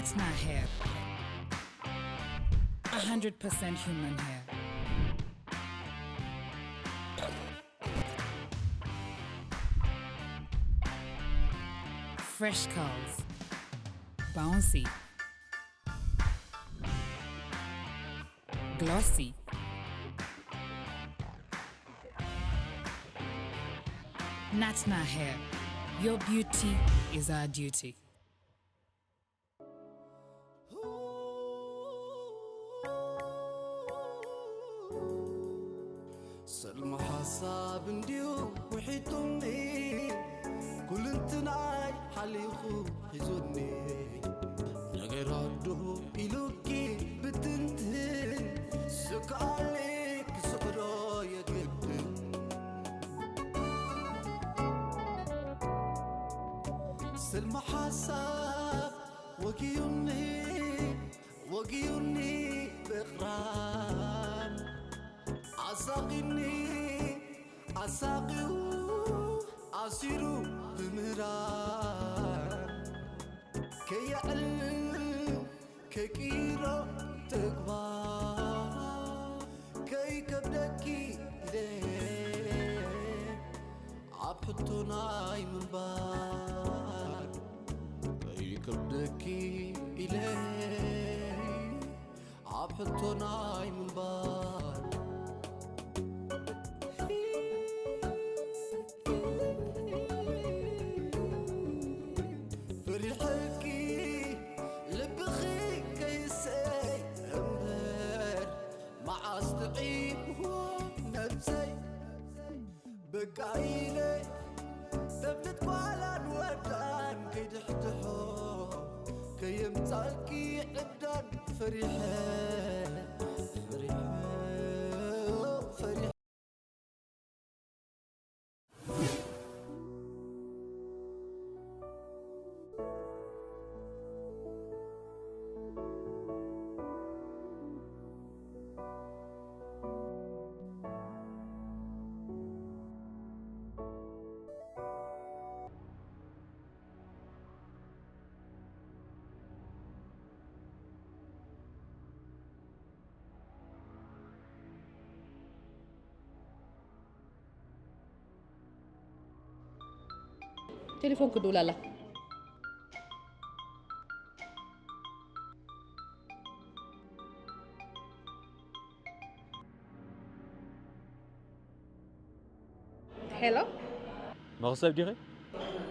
It's not hair. A hundred percent human hair. Fresh curls. Bouncy. Glossy. Natna hair. Your beauty is our duty. ሰልሚ ሓሳብ እንድዩ ውሒጡኒ፣ ኩልንትናይ ሓሊኹ ሒዙኒ። ነገር ኣዱ ኢሉኪ ብትንትን፣ ስክኣሊ ክስዕሮ የግድን። ሰልሚ ሓሳብ ወጊዩኒ፣ ወጊዩኒ ብቕራን፣ ኣሳቒኒ ኣሳቒዩ፣ ኣሲሩ ብምህራን፣ ከየዕልል ከይቅይሮ ተግባር፣ ከይከብደኪ ኢለ ኣብ ሕቶ ናይ ምንባር፣ ከይከብደኪ ኢለ ኣብ ሕቶ ናይ ምንባር። ፈሪሐኪ ልብኺ ከይሰይ እምበር፣ መዓስ ጥዒምዎ ነብሰይ። በቃ ኢለ ተፍልጥ ጓላን ወዳን ከይድሕድሖ፣ ከየምጻልኪ ዕብዳን ፈሪሐ፣ ፈሪሐ፣ ፈሪሐ። ቴሌፎን ክድውል ኣላ። ሄሎ፣ መኽሰብ ዲኺ?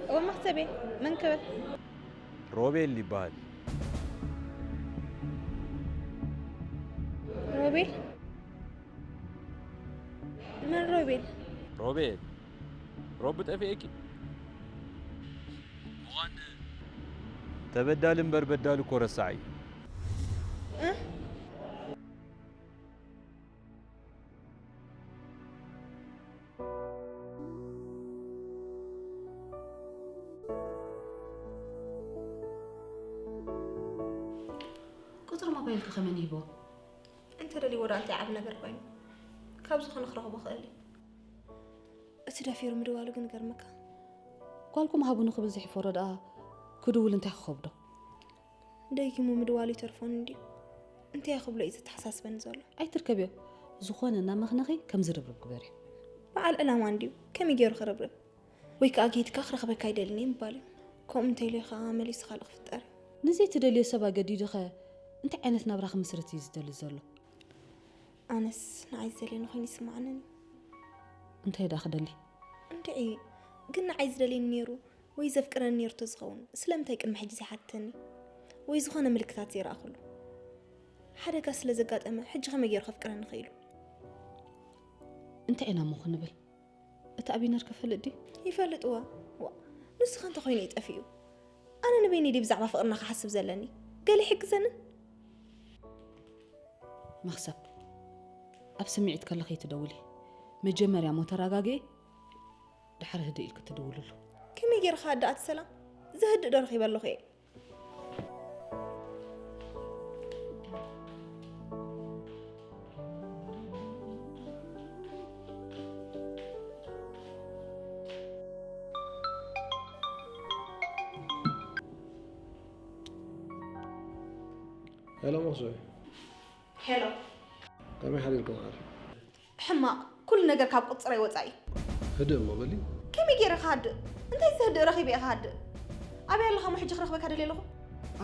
እወ መኽሰብ እየ። መን ክብል? ሮቤል ይበሃል። ሮቤል? መን ሮቤል? ሮቤል፣ ሮቢ ጠፊኤኪ? ምዃን ተበዳሊ እምበር በዳሊ እኮ ረሳዕ እዩ። እ? ቁፅሪ ሞባይልኪ ከመን ይህቦ? እንተደልይዎ ደኣ እንታይ ዓቢ ነገር ኮይኑ? ካብዚ ኸ ንኽረኽቦ ኽእል እዩ። እቲ ደፊሩ ምድዋሉ ግን ገርመካ። ጓልኩም ሃቡኒ ክብል ዘይሕፈሮ ደኣ ክድውል እንታይ ክኸብዶ? ደጊሙ ምድዋሉ ይተርፎን እንድዩ። እንታይ ክብሎ እዩ ዘተሓሳስበኒ ዘሎ? ኣይትርከብዮ። ዝኾነ እናመኽነኺ ከም ዝርብርብ ግበርዮ። በዓል ዕላማ እንድዩ። ከመይ ገይሩ ክርብርብ? ወይ ከኣ ጌድካ ክረኽበካ ኣይደልን እየ ምባል እዩ። ከምኡ እንተኢሉ ከኣ መሊሱ ካልእ ክፍጠር እዩ። ንዘይትደልዮ ሰብ ኣገዲዱኸ እንታይ ዓይነት ናብራ ክምስርት እዩ ዝደሊ ዘሎ? ኣነስ ንዓይ ዝደልየኒ ኮይኑ ይስምዓንን እዩ። እንታይ ደኣ ክደሊ? እንድዒ ግን ንዓይ ዝደልየኒ ነይሩ ወይ ዘፍቅረኒ ነይሩ ተዝኸውን ስለምንታይ ቅድሚ ሕጂ ዘይሓተኒ? ወይ ዝኾነ ምልክታት ዘይረኣኹሉ? ሓደጋ ስለ ዘጋጠመ ሕጂ ከመይ ገይሩ ከፍቅረኒ ኽኢሉ? እንታይ ኢና እሞ ክንብል? እቲ ኣቢነር ከፈልጥ ድዩ? ይፈልጥዋ። ዋ፣ ንሱ ኸ እንተኾይኑ እዩ ጠፊኡ። ኣነ ንበይነይ ድየ ብዛዕባ ፍቕርና ክሓስብ ዘለኒ? ገለ ይሕግዘንን? መኽሰብ፣ ኣብ ስምዒት ከለኺ ትደውሊ። መጀመርያ እሞ ተረጋግኢ፣ ድሓር ህድእ ኢልኪ ትድውልሉ። ከመይ ገይረ ከ ኣዳኣት ሰላም? ዘህድእ ዶ ረኺበ ኣለኹ እየ? ሰላም ኣኽሱም። ሄሎ። ከመይ ሓዲርኩም ዓር? ሕማቕ፣ ኩሉ ነገር ካብ ቁጽረይ ወጻኢ። ህድእ እሞ በሊ። ከመይ ገይረ ክሃድእ? እንታይ ዘህድእ ረኺበ እየ ክሃድእ? ኣበይ ኣለኻ እሞ ሕጂ ክረኽበካ ደልየ ኣለኹ?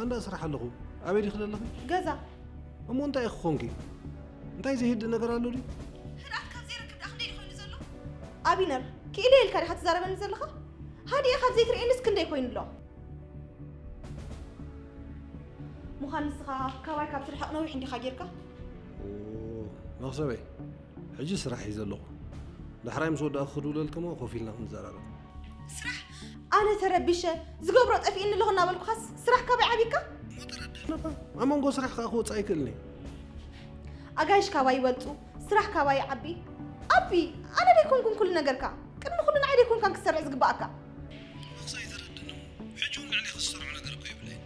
ኣንዳ ስራሕ ኣለኹ። ኣበይ ዲኺ ዘለኺ? ገዛ። እሞ እንታይ ኢኺ ኾንኪ? እንታይ ዘህድእ ነገር ኣሎ ድዩ? ህድኣት ካብ ዘይረክብ ደኣ ክንደይ ድዩ ኮይኑ ዘሎ? ኣቢነር፣ ክኢለ ኢልካ ዲኻ ትዛረበኒ ዘለኻ? ሃዲኤ ካብ ዘይትርእየንስ ክንደይ ኮይኑ ኣሎ? ምዃን ንስኻ ካባይ ካብ ትርሕቕ ነዊሕ እንዲኻ ጌርካ? መኽሰበይ፣ ሕጂ ስራሕ እዩ ዘለኹ። ዳሕራይ ምስ ወዳእኩ ክድውለልኪ እሞ ኮፍ ኢልና ክንዘራረብ። ስራሕ? ኣነ ተረቢሸ ዝገብሮ ጠፊእኒ ኣለኹ እናበልኩኻስ ስራሕ ካባይ ዓቢካ? ኣብ መንጎ ስራሕ ከዓ ክወፅእ ኣይክእልን እየ። ኣጋይሽ ካባይ ይበልፁ፣ ስራሕ ካባይ ይዓቢ። ኣቢ፣ ኣነ ደይኮንኩን ኩሉ ነገርካ። ቅድሚ ኩሉ ንዓይ ደይኮንካን ክትሰርዕ ዝግባኣካ። መኽሰይ ተረድኒ። ሕጂ እውን ልዕሊ ክሰርዖ ነገር እኮ የብለይን።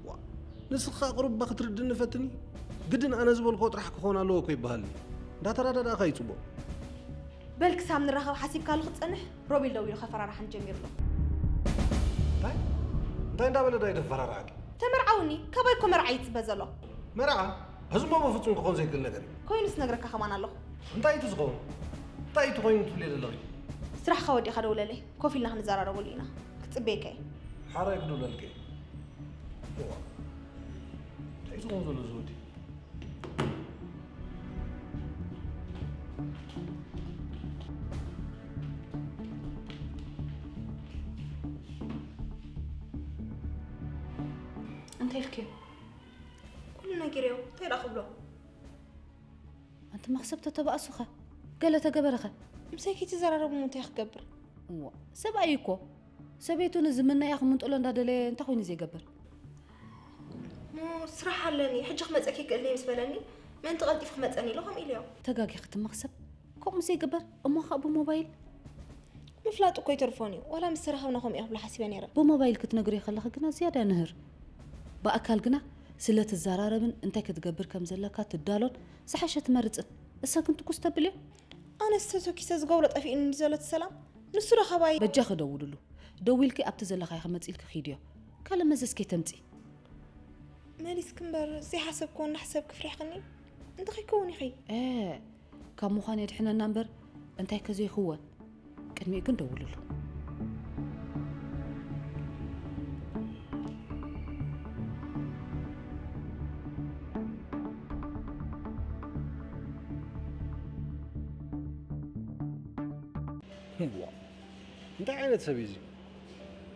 ዋ፣ ንስኻ ቁሩብ እባ ክትርድኒ ፈትኒ። ግድን ኣነ ዝበልክዎ ጥራሕ ክኾን ኣለዎ እኮ ይበሃልኒ። እንዳተረዳዳእካ እዩ ጽቡቕ። በል ክሳብ ንራኸብ ሓሲብካሉ ክትጸንሕ ሮቤል ደዊሉ ከፈራርሓኒ ጀሚሩ ኣሎ። እንታይ እንታይ እንዳበለ ዶ ይደፈራርሓኪ? ተመርዓውኒ፣ ካባይ እኮ መርዓ ይጽበ ዘሎ። መርዓ? እዚ እሞ በፍጹም ክኾን ዘይክእል ነገር እዩ። ኮይኑስ ነግረካ ከማን ኣለኹ። እንታይ እቲ ዝኸውን? እንታይ እቲ ኮይኑ ትብልዮ ዘለኺ? ስራሕኻ ወዲእካ ደውለለይ፣ ኮፍ ኢልና ክንዘራረበሉ ኢና። ክጽበየካ እየ። ሓራይ ክድውለልኪ እየ። እዋ፣ እንታይ ዝኸውን ዘሎ እዚ ወዲ? እንታይ ኢልክዮ? ኩሉ ነጊረዮ፣ እንታይ ደኣ ክብሎ? ኣንቲ መኽሰብ ተተባእሱኸ? ገለ ተገበረኸ? ምሳይ ከይትዘራረቡ እሞ እንታይ ክገብር? እዋ፣ ሰብኣይ እኮ። ሰበይቱ ንዝምነያ ክምንጥሎ እንዳደለየ እንታይ ኮይኑ ዘይገብር? እሞ ስራሕ ኣለኒ፣ ሕጂ ክመፀኪ ይክእል እየ ምስ በለኒ፣ ምእንቲ ቀልጢፉ ክመፀኒ ኢለ ከምኡ ኢለዮ። ተጋጊኺ እቲ መኽሰብ። ከምኡ ዘይግበር፣ እሞ ኸኣ ብሞባይል? ምፍላጥ እኮ ኣይተርፎን እዩ። ዋላ ምስ ተራኸብና ከምኡ እየ ክብሎ ሓሲበ ነይረ። ብሞባይል ክትነግርዮ ከለኺ ግና ዝያዳ ንህር። ብኣካል ግና ስለ ትዘራረብን እንታይ ክትገብር ከም ዘለካ ትዳሎን ዝሓሸ ትመርጽን። እሳ ግን ትኩስ ተብል እያ። ኣነስ ተተኪሰ ዝገብሮ ጠፊእኒ እንዲ ዘሎ እቲ ሰላም። ንሱ ዶ ካባይ? በጃኺ ደውልሉ። ደዊልኪ ኣብቲ ዘለኻዮ ክመጽእ ኢልኪ ኪድዮ። ካልእ መዘዝ ከይተምጺ። መሊስኪ እምበር ዘይሓሰብክዎ እናሕሰብኪ ኣፍሪሕክኒ። እንታይ ከይከውን ኢኺ? እ፣ ካብ ምዃን የድሕነና እምበር እንታይ ከ ዘይክወን። ቅድሚኡ ግን ደውልሉ። እዋ፣ እንታይ ዓይነት ሰብ እዩ እዚ?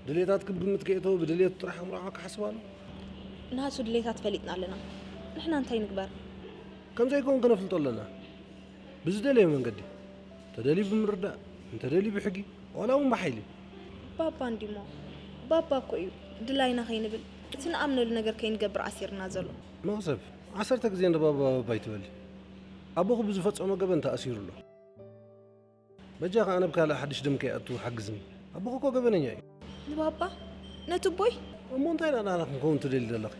ድሌታትኪ ብግምት ከየእተወ ብድሌቱ ጥራሕ ኣእምሮኻ ክሓስብ ኣሎ? ናቱ ድሌታት ፈሊጥና ኣለና። ንሕና እንታይ ንግበር? ከም ዘይከውን ከነፍልጦ ኣለና። ብዝደለዮ መንገዲ፣ እንተደልዩ ብምርዳእ፣ እንተደልዩ ብሕጊ፣ ዋላ እውን ብሓይሊ። ባባ እንዲሞ፣ ባባ እኮ እዩ ድላይና ከይንብል፣ እቲ ንኣምነሉ ነገር ከይንገብር ኣሲርና ዘሎ። መኽሰብ፣ ዓሰርተ ግዜ ንባባ ባባ ኣይትበሊ። ኣቦኹ ብዝፈጸሞ ገበን ተኣሲሩ ኣሎ። በጃኻ ኣነ ብካልእ ሓድሽ ደም ከይኣቱ ሓግዝኒ። ኣቦኹ እኮ ገበነኛ እዩ። ንባባ? ነቲ ኣቦይ? እሞ እንታይ ደኣ ንዓና ክንከውን ትደሊ ዘለኺ?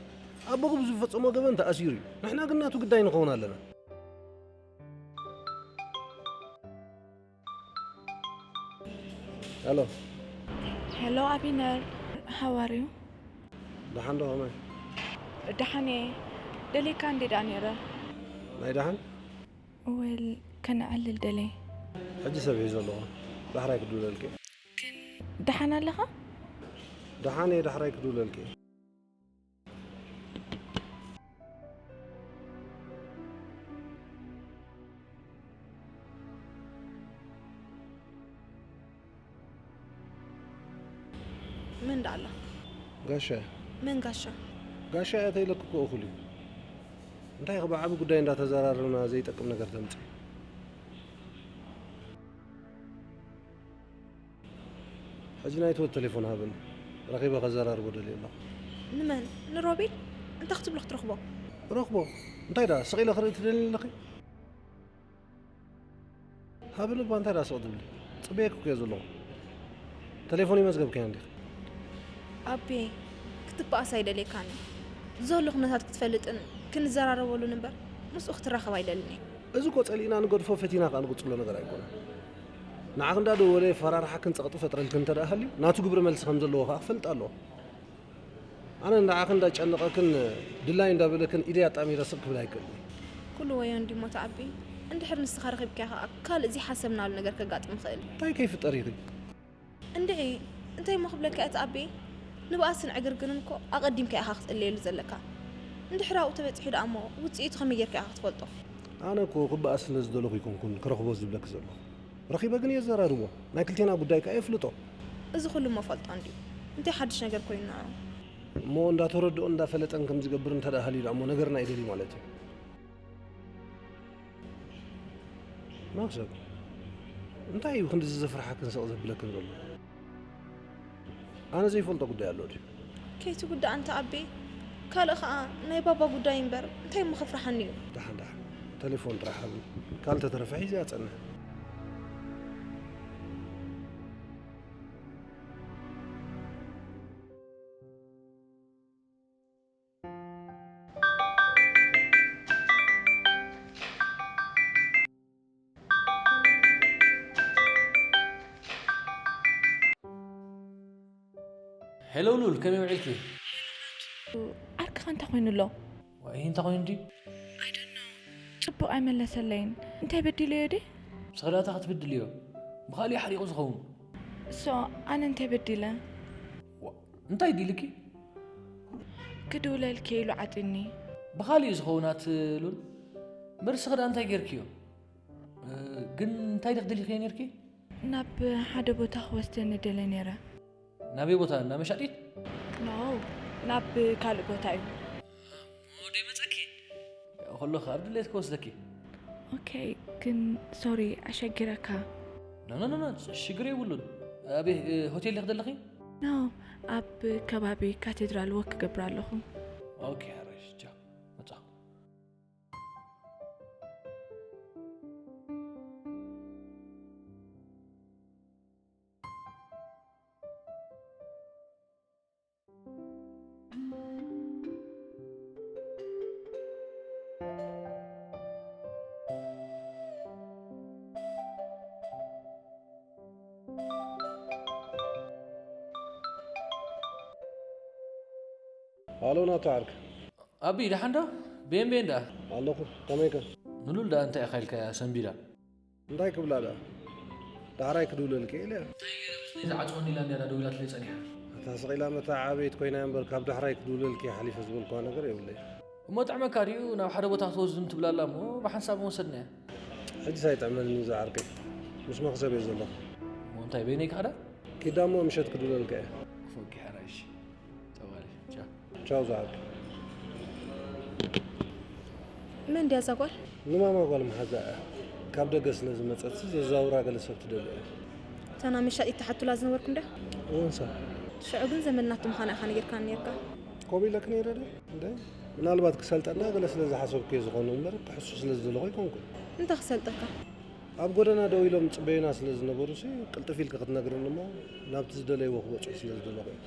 ኣቦኹ ብዝፈጸሞ ገበን ተኣሲሩ እዩ። ንሕና ግን ናቱ ግዳይ ንኸውን ኣለና። ሄሎ። ሄሎ ኣቢነር፣ how are you? ደሓን ዶ ከመይ? ደሓን እየ። ደሊካ እንዴ ደኣ ነይረ? ናይ ደሓን? ወል ከነዕልል ደለየ። ሕጂ ሰብ ሒዘ ኣለኹ። ዳሕራይ ክድውለልኪ እየ። ግን ደሓን ኣለኻ? ደሓን እየ፣ ዳሕራይ ክድውለልኪ እየ። መን ደኣ ኣላ? ጋሻ። መን ጋሻ? ጋሻ እያ ተይለኪ እኮ እኹል እዩ። እንታይ ኢኺ ብዓቢ ጉዳይ እንዳተዘራረብና ዘይጠቅም ነገር ተምፅኢ? ሕጂ ናይቲ ወዲ ተሌፎን ሃብኒ፣ ረኺበ ከዘራርቦ ደልየ ኣለኹ። ንመን? ንሮቤል? እንታይ ክትብሎ ክትረኽቦ? ረኽቦ? እንታይ ደኣ ስቕ ኢለ ክርኢ ትደልይኒ ኣለኺ? ሃብኒ እባ እንታይ ደኣ ስቕ ትብሊ? ጽበየኪ እኮ እየ ዘለኹ። ተሌፎን ይመዝገብክያ እንዲኺ። ኣቤ፣ ክትበኣስ ኣይደልየካን እየ። ዘሎ ኩነታት ክትፈልጥን ክንዘራረበሉን እምበር ምስኡ ክትራኸብ ኣይደልን እየ። እዚ እኮ ጸሊእና ንገድፎ ፈቲና ከኣ ንቕጽሎ ነገር ኣይኮነን። ንዓኺ እንዳደወለ የፈራርሓክን ጸቕጢ ይፈጥረልክን እንተ ደኣ ሃልዩ ናቱ ግብረ መልሲ ከም ዘለዎ ከኣ ክፈልጥ ኣለዎ። ኣነ ንዓኽን እንዳጨነቐክን ድላይ እንዳበለክን ኢደይ ኣጣሚረ ስቕ ክብል ኣይክእልን። ኩሉ ወዮ እንዲሞ ተዓቢ። እንድሕር ንስኻ ረኺብካያ ኸኣ ካልእ ዘይሓሰብናሉ ነገር ከጋጥም ይኽእል። እንታይ ከይፍጠር ኢኺ? እንድዒ፣ እንታይ እሞ ክብለካ እየ ተዓቢ? ንብኣስን ዕግርግርን እኮ ኣቐዲምካ ኢኻ ክትእለየሉ ዘለካ። እንድሕር ኣብኡ ተበጺሑ ደኣ እሞ ውጽኢቱ ከመይ ጌርካ ኢኻ ክትፈልጦ? ኣነ እኮ ክበኣስ ስለ ዝደለኹ ኣይኮንኩን ክረኽቦ ዝብለኪ ዘለኹ። ረኺበ ግን እየ ዘራርቦ። ናይ ክልቴና ጉዳይ ከኣ የፍልጦ። እዚ ኩሉ እሞ ፈልጦ እንድዩ። እንታይ ሓድሽ ነገር ኮይኑ ንዑ? እሞ እንዳተረድኦን እንዳፈለጠን ከም ዝገብር እንተ ደኣ ሃልዩ ደኣ እሞ ነገርና ይደልዩ ማለት እዩ። መኽሰብ፣ እንታይ እዩ ክንድዚ ዘፍርሓክን ስቕ ዘብለክን ዘሎ? ኣነ ዘይፈልጦ ጉዳይ ኣሎ ድዩ? ከይትጉዳእ እንተ ኣቤ፣ ካልእ ኸኣ ናይ ባባ ጉዳይ እምበር እንታይ እሞ ከፍርሓኒ እዩ? ደሓን፣ ደሓን። ቴሌፎን ጥራሕ ሃብኒ። ካልእ ተተረፈ ሒዘያ ጸንሕ። ሄሎ ሉል፣ ከመይ ውዒልኪ? ዓርክኻ እንታይ ኮይኑ ኣሎ? ዋይ፣ እንታይ ኮይኑ ድዩ? I don't know። ጽቡቕ ኣይመለሰለይን። እንታይ በዲለዮ ድየ? ንስኺ ዳኣ እንታይ ክትብድልዮ? ብኻልእ ሓሪቑ ዝኸውን። So፣ ኣነ እንታይ በዲለ? ዋ፣ እንታይ ዲልኪ? ክድውለልኪ ኢሉ ዓጢኒ። ብኻልእ እዩ ዝኸውን ኣቲ ሉል። እምበር ንስኺ ዳኣ እንታይ ጌርክዮ? እ፣ ግን እንታይ ዲኺ ደሊኽዮ ኔርኪ? ናብ ሓደ ቦታ ክወስደኒ ደለ ነይረ። ናበይ ቦታ? ናብ መሻጢት? No፣ ናብ ካልእ ቦታ እዩ። ኦ፣ ደይመጸኪ? ከለኹ ኣብ ድሌት ክወስደኪ። ኦኬ፣ ግን ሶሪ፣ ኣሸጊረካ። ኖ፣ ኖ፣ ኖ፣ ኖ፣ ሽግር የብሉን። ኣበይ፣ እ፣ ሆቴል ዲኺ ዘለኺ? No፣ ኣብ ከባቢ ካቴድራል ወክ ክገብር ኣለኹ። ኦኬ፣ ሓራይ፣ ቻው፣ መጻኹ። ሃሎ ናቱ ዓርክ። ኣቢ፣ ደሓን ዶ? ቤን ቤን ደኣ? ኣለኹ፣ ከመይከ? ንሉል ደኣ እንታይ ኢኻ ኢልካያ ሰንቢዳ? እንታይ ክብላ ደኣ? ዳሕራይ ክድውለልኪ እየ ኢለያ። እንታይ ገይረ፣ ምስ ናይ ዝዓጽወኒ ኢላ እንድያ ደዊላትለይ ጸኒሓ። እታ ስቕ ኢላ መተዓባብየት ኮይና እምበር፣ ካብ ዳሕራይ ክድውለልኪ እየ ሓሊፈ ዝበልኩዋ ነገር የብለይን። እሞ ጥዕመካ ድዩ? ናብ ሓደ ቦታ ክትወስድኒ ትብላ ኣላ እሞ፣ ብሓንሳብ ምወሰድናያ። ሕጂስ ኣይጥዕመንን እዩ ዝዓርከይ። ምስ መኽሰብ እየ ዘለኹ። እሞ እንታይ በይነይ ክኸዳ? ኪዳ እሞ ምሸት ክድውለልካ እየ። ኦኬ፣ ሓራይ፣ እሺ። ጸዋለ፣ ቻው። ቻው ዝዓርከይ። መን ድያ እዛ ጓል? ንማማ ጓል መሓዛ እያ። ካብ ደገ ስለ ዝመጸትሲ ዘዛውራ ገለ ሰብ ትደሊ እያ። እታ ናብ መሻጢት ትሓቱላ ዝነበርኩም ድያ? እወን፣ ሰብ። ሽዑ ግን ዘመድ ናቱ ምዃና ኢኻ ነጊርካኒ ነይርካ። ከምኡ ኢለኪ ነይረ ዶ? እንደ ምናልባት ክሰልጠና ገለ ስለ ዝሓሰብኩ እየ ዝኾነ እምበር፣ ክሕሱ ስለ ዝደለኹ ኣይኮንኩን። እንታይ ክሰልጠካ? ኣብ ጎደና ደው ኢሎም ይጽበዩና ስለ ዝነበሩሲ፣ ቅልጥፍ ኢልኪ ክትነግርኒ እሞ፣ ናብቲ ዝደለይዎ ክበጽሑ ስለ ዝደለኹ እየ።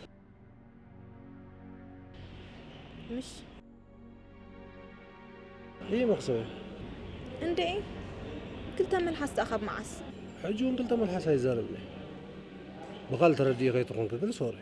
ምሽ? እይ መኽሰበይ። እንዴ፣ ክልተ መልሓስ ደኣ ካብ መዓስ? ሕጂ እውን ክልተ መልሓስ ኣይዛረብን እየ። ብኻል ተረዲኡ ከይትኾንኪ ግን ሶሪ።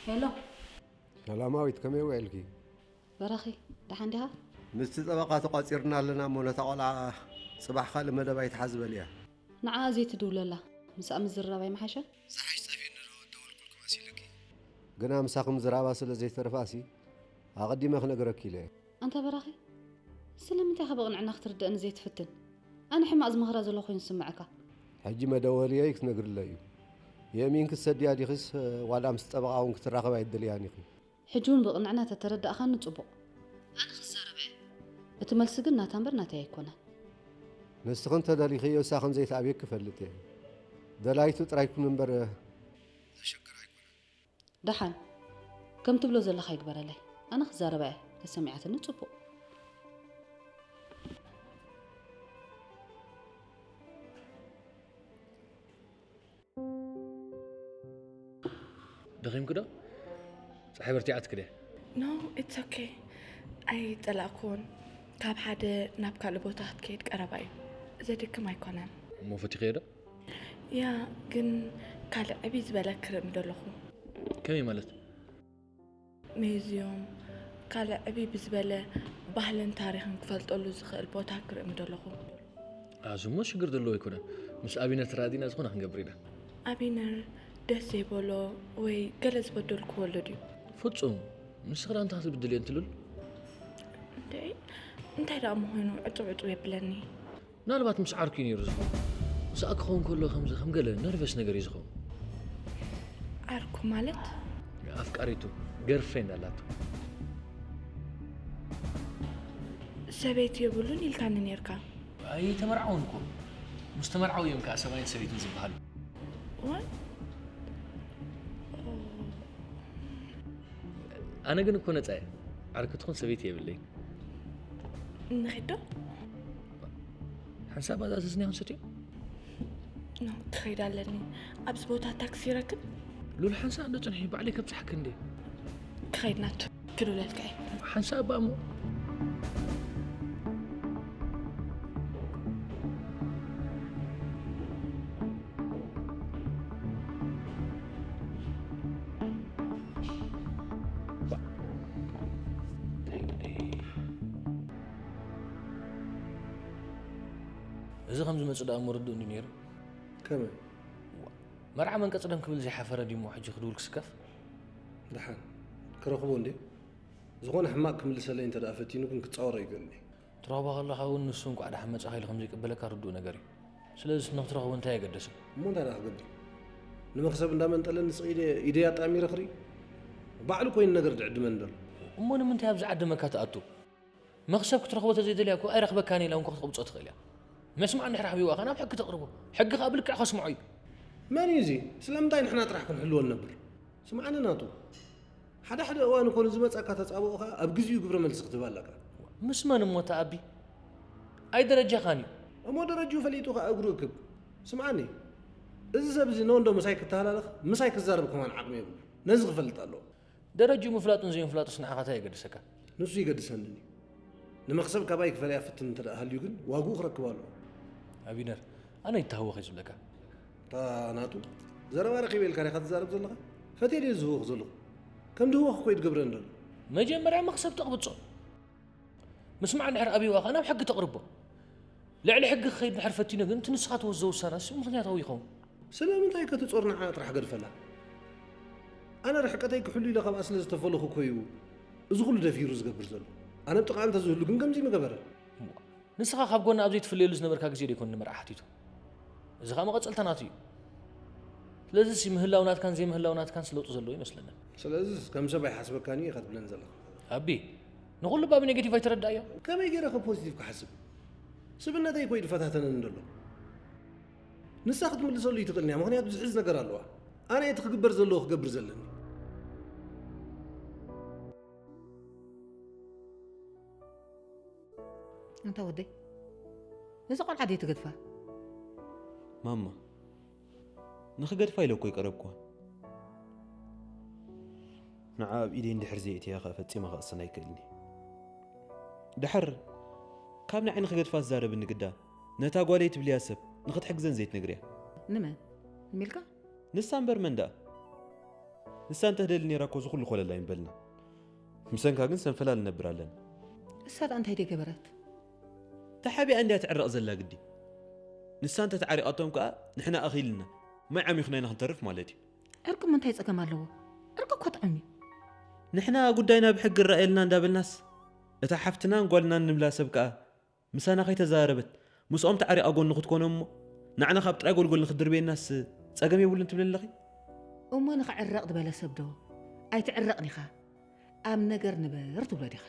ሄሎ ሰላማዊት፣ ከመይ ውዒልኪ? በራኺ፣ ደሓን ዲኻ? ምስቲ ጠበቓ ተቋጺርና ኣለና እሞ፣ ነታ ቆልዓ ጽባሕ ካልእ መደብ ኣይትሓዝበልያ። ንዓኣ ዘይትድውለላ፣ ምስኣ ምዝርራብ ኣይምሓሸን? ዝሓሽ ጠፊእኒ ዶ ደወልኩልኪ መሲልኪ? ግና ምሳኺ ምዝራባ ስለ ዘይተረፋሲ፣ ኣቐዲመ ክነግረኪ ኢለ እየ። ኣንታ በራኺ፣ ስለምንታይ ኢኻ ብቕንዕና ክትርድእኒ ዘይትፍትን? ኣነ ሕማቕ ዝመኽራ ዘሎ ኮይኑ ዝስምዐካ። ሕጂ መደወልየይ ክትነግርለይ እዩ። የእሚንኪ ትሰድያ ዲኺስ ዋላ ምስ ጠበቓ እውን ክትራኸብ ኣይትደልያን ኢኺ? ሕጂ እውን ብቕንዕና ተተረዳእኻኒ ጽቡቕ። ኣነ ክዛረብ እየ። እቲ መልሲ ግን ናታ እምበር ናተይ ኣይኮነን። ንስኺ እንተደሊኽዮ እሳ ከም ዘይትኣብየኪ እፈልጥ እየ። ደላይቱ ጥራይ ኩን እምበር ዘሸግር ኣይኮነን። ደሓን ከም ትብሎ ዘለኻ ይግበረለይ። ኣነ ክዛረባ እየ። ተሰሚዓትኒ ጽቡቕ። ደኺምኪ ዶ? ፀሓይ በርቲዓትኪ ድያ? No, it's okay. ኣይጸላእኩዎን። ካብ ሓደ ናብ ካልእ ቦታ ክትከይድ ቀረባ እዩ። ዘድክም ኣይኮነን። እሞ ፈቲኽዮ ዶ? ያ፣ ግን ካልእ ዕብይ ዝበለ ክርኢ ምደለኹ። ከመይ ማለት? ሚዝዮም፣ ካልእ ዕብይ ብዝበለ ባህልን ታሪኽን ክፈልጠሉ ዝኽእል ቦታ ክርኢ ምደለኹ። ኣዙ እሞ ሽግር ዘለዎ ኣይኮነን። ምስ ኣቢነር ተራዲና ዝኾነ ክንገብር ኢና። ኣቢነር ደስ ዘይበሎ ወይ ገለ ዝበደልኩ ወሎ ድዩ? ፍጹም። ንስኺ ደኣ እንታይ ክትብድል እየ እንትልል? እንዴ፣ እንታይ ደኣ ምኾይኑ ዕጹብ ዕጹብ የብለኒ። ምናልባት ምስ ዓርኩ እዩ ነይሩ ዝኸውን። ምስኣ ክኸውን ከሎ ከምዚ ከም ገለ ነርቨስ ነገር እዩ ዝኸውን። ዓርኩ ማለት? ኣፍቃሪቱ፣ ገርፍሬንድ ኣላቶ። ሰበይቲ የብሉን ኢልካኒ ነይርካ። ኣይተመርዓውን እኮ። ምስ ተመርዓው እዮም ከዓ ሰብኣይን ሰበይትን ዝበሃሉ። What? ኣነ ግን እኮ ነፃ እየ። ዓርኪ ትኹን ሰበይቲ የብለይን። ንኺድ ዶ? ሓንሳብ ኣዛዘዝና ይኹን ሰትዮ? ኖ፣ ክኸይድ ኣለኒ። ኣብዚ ቦታ ታክሲ ይረክብ? ሉል ሓንሳብ እንዶ ፅንሒ፣ ባዕለይ ከብፅሓኪ እንዴ። ክኸይድ ናቱ፣ ክድውለልካ እየ። ሓንሳብ እባ እሞ። እዚ ከም ዝመጽእ ደኣ እሞ ርዱእ እንድዩ ነይሩ። ከመይ? ዋ፣ መርዓ መንቀጽ ደም ክብል ዘይሓፈረ ድዩ እሞ ሕጂ ክድውል ክስከፍ? ደሓን፣ ክረኽቦ እንድየ። ዝኾነ ሕማቕ ክምልሰለይ እንተ ደኣ ፈቲኑ ግን ክጻወሮ ኣይክእልን እየ። ትረኽቦ ከለኻ እውን ንሱ እንቋዕ ደሓን መጻኻ ኢሉ ከም ዘይቅበለካ ርዱእ ነገር እዩ። ስለዚስ ንኽትረኽቦ እንታይ ኣገደሰ? እሞ እንታይ ደኣ ክገብር? ንመኽሰብ እንዳመንጠለኒ ስቕ ኢለ ኢደይ ኣጣሚረ ክርኢ? ባዕሉ ኮይኑ ነገር ድዕድመኒ ደሎ። እሞ ንምንታይ ኣብዚ ዓዲ መካ ትኣቱ? መኽሰብ ክትረኽቦ ተዘይደልያ እኮ ኣይረኽበካን ኢላ እውን ክትቕብጾ ትኽእል እያ። መስማዕ እንድሕር ሓቢእዋ ከኣ ናብ ሕጊ ተቕርቦ። ሕጊ ከኣ ብልክዕ ከስምዖ እዩ። መን እዩ እዚ? ስለምንታይ ንሕና ጥራሕ ክንሕልዎ ንነብር? ስምዓኒ ናቱ። ሓደ ሓደ እዋን እኮ ንዝመጻካ ተጻብኦ ከኣ ኣብ ግዜኡ ግብረ መልሲ ክትህብ ኣለካ። ምስ መን እሞ ተኣቢ? ኣይደረጃኻን እዩ። እሞ ደረጅኡ ፈሊጡ ከኣ እግሩ እክብ። ስምዓኒ። እዚ ሰብ እዚ ኖ እንዶ ምሳይ ክተሃላለኽ፣ ምሳይ ክዛረብ ከማን ዓቕሚ የብሉ። ነዚ ክፈልጥ ኣለዎ። ደረጅኡ ምፍላጡን ዘይምፍላጡስ ንዓኻ እንታይ የገድሰካ? ንሱ ይገድሰኒ ድዩ? ንመኽሰብ ካባይ ክፈልያ ፍትን እንተ ደኣ ሃልዩ ግን ዋግኡ ክረክብ ኣለዎ። ኣቢነር፣ ኣነ ይተሃወኽ እየ ዝብለካ። እታ ናቱ ዘረባ ረኺበ ኢልካ ዲኻ ትዛረብ ዘለኻ? ፈትየ ድየ ዝህወኽ ዘለኹ? ከም ድህወኽ እኮ እዩ ዝገብረኒ ዘሎ። መጀመርያ መኽሰብ ተቕብጾ። ምስማዕ እንድሕር ኣብይዋ ኸኣ ናብ ሕጊ ተቕርቦ። ልዕሊ ሕጊ ክኸይድ እንድሕር ፈቲኑ ግን እቲ ንስኻ ትወስዶ ውሳነ እሱ ምኽንያታዊ ይኸውን። ስለምንታይ ከትጾር ንዓኣ ጥራሕ ገድፈላ? ኣነ ርሕቀተይ ክሕሉ ኢለ ካብኣ ስለ ዝተፈለኹ እኮ እዩ እዚ ኩሉ ደፊሩ ዝገብር ዘሎ። ኣነ ኣብ ጥቓኣ እንተዝህሉ ግን ከምዚ ምገበረ። እሞ ንስኻ ካብ ጎና ኣብ ዘይትፍለየሉ ዝነበርካ ግዜ ዶ ይኮን ንመርዓ ሓቲቱ? እዚ ኸኣ መቐጸልታ ናቱ እዩ። ስለዚስ ምህላው ናትካን ዘይምህላው ናትካንስ ለውጢ ዘለዎ ይመስለና። ስለዚስ ከም ሰብ ኣይሓስበካን እዩ ኢኻ ትብለኒ ዘለኻ? ኣቢ፣ ንኹሉ ባብ ኔጌቲቭ ኣይተረዳእዮ። ከመይ ገይረ ከ ፖዚቲቭ ክሓስብ? ስብእነተይ እኮ እዩ ዝፈታተነኒ ዘሎ። ንሳ ክትምልሰሉ ይትኽእልን እያ፣ ምኽንያቱ ዝሕዝ ነገር ኣለዋ። ኣነ እቲ ክግበር ዘለዎ ክገብር ዘለኒ። ኣንታ ወደይ፣ ነዛ ቆልዓ ድየ ትገድፋ? ማማ፣ ንኽገድፋ ኢለ እኮ ኣይቀረብኩዋን። ንዓ ኣብ ኢደይ እንድሕር ዘየእትያ ኸኣ ፈጺመ ክቕስን ኣይክእልን እየ። ድሓር ካብ ንዓይ ንኽገድፋ ዝዛረብኒ ግዳ፣ ነታ ጓለይ ትብልያ ሰብ ንኽትሕግዘን ዘይትነግርያ። ንመን? ንሚልካ? ንሳ እምበር መን ደኣ? ንሳ እንተትደሊ ነይራ እኮ እዚ ኩሉ ኮለል ኣይምበልና። ምሰንካ ግን ሰንፈላል ንነብር ኣለና። እሳ ደኣ እንታይ ደገበረት? ተሓቢኣ እንድያ ትዕረቕ ዘላ ግዲ። ንሳ እንተተዓሪቓቶም ከኣ ንሕና ኣኺልና ማይ ዓሚኹና ኢና ክንተርፍ ማለት እዩ። ዕርቂ እሞ እንታይ ጸገም ኣለዎ? ዕርቂ እኮ ጥዑም እዩ። ንሕና ጉዳይና ብሕጊ ይረኣየልና እንዳበልናስ እታ ሓፍትናን ጓልናን ንብላ ሰብ ከኣ ምሳና ከይተዛረበት ምስኦም ተዓሪቓ ጎኒ ክትኮኖም እሞ ንዓና ካብ ጥራይ ጎልጎል ንክድርብየናስ ጸገም የብሉን ትብሊ ኣለኺ? እሞ ንኽዕረቕ ዝበለ ሰብ ዶ ኣይትዕረቕን ኢኻ? ኣብ ነገር ንበር ትብሎ ዲኻ?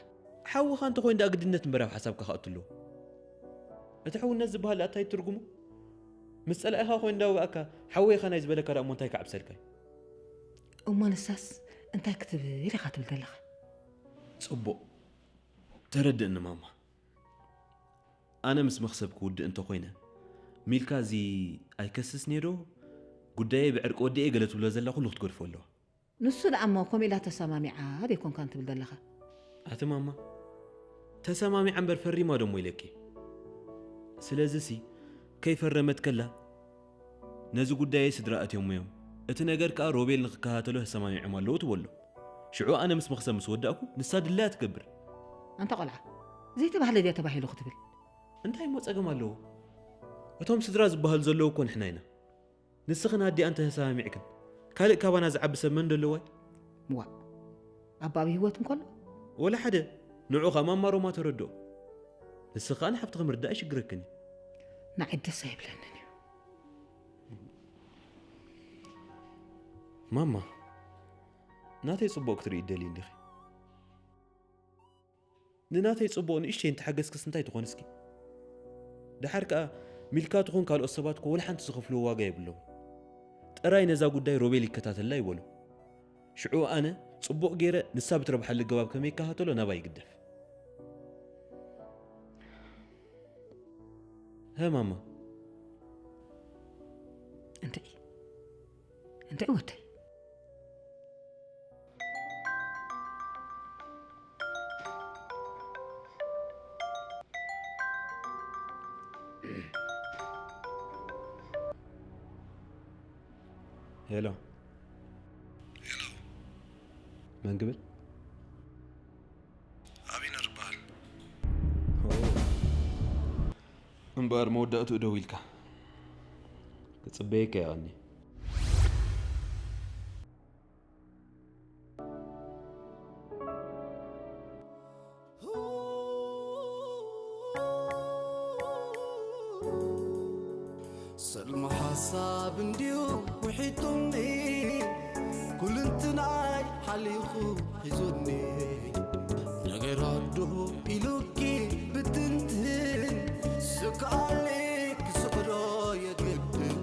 ሓውኻ እንተኾይኑ ደኣ ግድነት እምበር ኣብ ሓሳብካ ከኣቱ ኣለዎ። እቲ ሕውነት ዝበሃል ደኣ እንታይ ትርጉሙ? ምስ ጸላኢኻ ኮይኑ እንዳወጋእካ ሓወይ ኢኻ ናይ ዝበለካ ደኣ እሞ እንታይ ክዓብሰልካ እዩ? እሞ ንሳስ እንታይ ክትብል ኢኻ ትብል ዘለኻ? ጽቡቕ ተረድእኒ ማማ። ኣነ ምስ መኽሰብ ክውድእ እንተኾይነ ሚልካ እዚ ኣይከስስን እየ ዶ ጉዳየይ ብዕርቂ ወዲኤ ገለ ትብሎ ዘላ ኩሉ ክትገድፎ ኣለዋ። ንሱ ደኣ እሞ ከምኡ ኢላ ተሰማሚዓ ደይኮንካን ትብል ዘለኻ? ኣቲ ማማ ተሰማሚዓ እምበር ፈሪማ ዶ እሞ ኢለኪ። ስለዚሲ ከይፈረመት ከላ ነዚ ጉዳየይ ስድራ ኣትዮሞ እዮም፣ እቲ ነገር ከኣ ሮቤል ንክከታተሎ ተሰማሚዖም ኣለዉ ትበሎ። ሽዑ ኣነ ምስ መኽሰብ ምስ ወዳእኩ ንሳ ድላያ ትገብር። ኣንታ ቆልዓ ዘይተባህለ ድያ ተባሂሉ ክትብል እንታይ እሞ ጸገም ኣለዎ? እቶም ስድራ ዝበሃሉ ዘለዉ እኮ ንሕና ኢና። ንስኽን ኣዲኣ እንተ ተሰማሚዕክን ካልእ ካባና ዝዓቢ ሰብ መን ደለዋይ? ዋእ ኣባ ኣብ ህይወት እንከሎ? ወላ ሓደ። ንዑ ኸኣ ማማ ሮማ ተረድኦ። ንስኺ ኸኣ ንሓፍትኺ ምርዳእ ኣይሽግረክን እዩ። ንዓይ ደስ ኣይብለንን እዩ። ማማ ናተይ ጽቡቕ ክትርኢ ትደልዪ እንዲኺ። ንናተይ ጽቡቕ ንእሽተይ እንተሓገዝክስ እንታይ ትኾን እስኪ? ደሓር ከኣ ሚልካ ትኹን ካልኦት ሰባት እኮ ወላ ሓንቲ ዝኸፍልዎ ዋጋ የብሎም። ጥራይ ነዛ ጉዳይ ሮቤል ይከታተላ ይበሉ። ሽዑ ኣነ ጽቡቕ ገይረ ንሳ ብትረብሓሉ ኣገባብ ከመይ ይከታተሎ ናባይ ይግደፍ። ሀ ማማ እንታይ እንታይ ወደይ ሄሎ ሄሎ መን ክብል ኣቢነር ይበሃል እምበኣር መወዳእትኡ ደው ኢልካ ክጽበየካ የቐኒ ሰልሚ ሓሳብ እንድዩ ውሒጡኒ ኩልንትናይ ሓሊኹ ሒዙኒ ነገር ኣዶ ኢሉኪ ብትንትን ስክኣሊ ክስዕሮ የግድን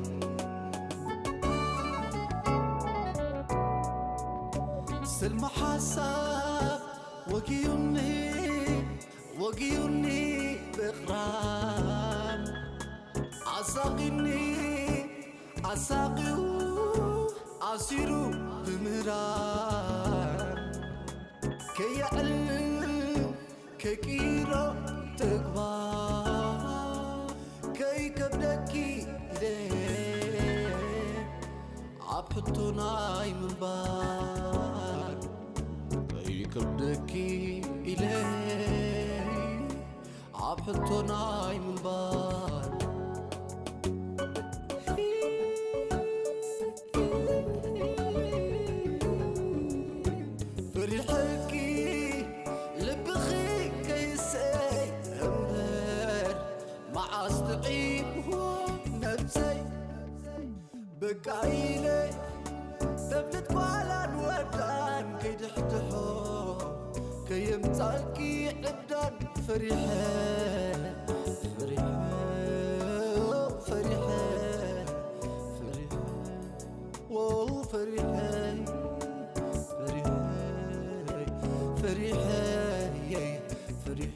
ስልሚ ሓሳብ ወጊዩኒ ወጊዩኒ ብቕራን ኣሳቒኒ ኣሳቒዩ ኣሲሩ ብምህራን ከየዕል ከይቅይሮ ተግባር ከይከብደኪ ኢለ ኣብ ሕቶ ናይ ምንባር ከይከብደኪ ኢለ ኣብ ሕቶ ናይ ምንባር ፈሪሐኪ ልብኺ ከይሰይ እምበር መዓስ ጥዒምዎ ነብሰይ በቃ ኢለ ተብልት ጓላን ወዳን ከይድሕድሖ ከየምጻልኪ ዕብዳን ፈሪሐ ፈሪሐ ፈሪሐ ፈሪሐ ዎ ፈሪሐ ፈሪሐ ፈሪሐ ፈሪሐ